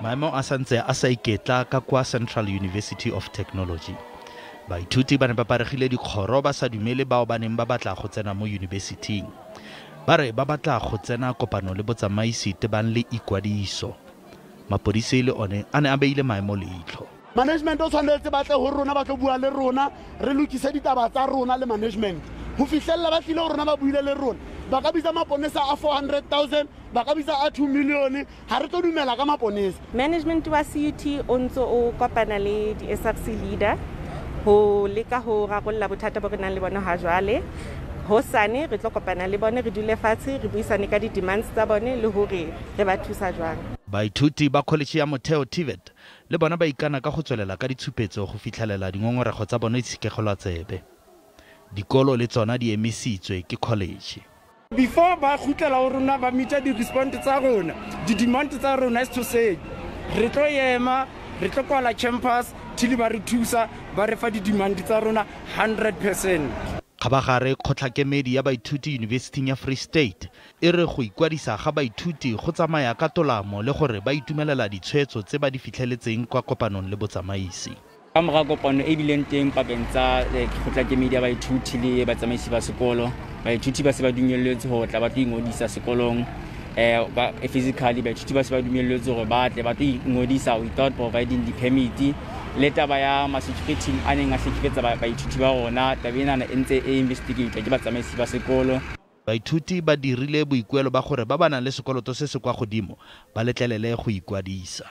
Maemo a santse a sa iketla ka kwa Central University of Technology. Baithuti ba ne ba paregile dikgoro ba sa dumele bao ba neng ba batla go tsena mo yunibesithing. Ba re ba batla go tsena kopano le botsamaisi tebang le ikwadiso. Mapodisi le one a ne a beile maemo leitlho. Management o tshwanetse ba tle ho rona, ba tlo bua le rona, re lokise ditaba tsa rona le management. Ho fihlella ba tlile ho rona ba buile le rona, ba ka bitsa maponesa a 400,000, ba ka bitsa a 2 million, ha re tlo dumela ka maponesa. Management wa CUT o ntso o kopana le di-SRC leader ho leka ho rarolla bothata bo re nang le bona ha jwale. Hosane re tlo kopana le bone, re dule fatshe, re buisane ka di-demands tsa bone le hore re ba thusa jwang. Baithuti ba Kholetšhe ya Motheo TVET le bona ba ikana ka go tswelela ka ditshupetso go fitlhelela dingongorego tsa bone di sekegelwa tsebe. Dikolo le tsona di emisitswe ke kholetšhe. Before ba kgutlela ho rona ba meeta di-response tsa rona, di-demand tsa rona is to say re tlo ema, re tlo kwala campus till ba re thusa, ba re fa di-demand tsa rona 100%. Kgabagare kgotlhakemedi ya baithuti Yunibesithing ya Free State e re go ikwadisa ga baithuti go tsamaya ka tolamo le gore ba itumelela ditshwetso tse ba di fitlheletseng kwa kopanong le botsamaisi. Ka mora kopano e bileng teng pakeng tsa kgotlakemedi ya baithuti le batsamaisi ba sekolo, baithuti ba se ba dumelletswe ho tla ba tlo ingodisa sekolong. Physically baithuti ba se ba dumelletswe hore ba tle ba tlo ingodisa without providing di-permit. Le taba ya ma-security a neng a hlekefetsa baithuti ba rona, taba enana e ntse e investigate ke batsamaisi ba sekolo. Baithuti ba dirile boikuelo ba gore ba ba nang le sekoloto se se kwa godimo ba letlelele go ikwadisa.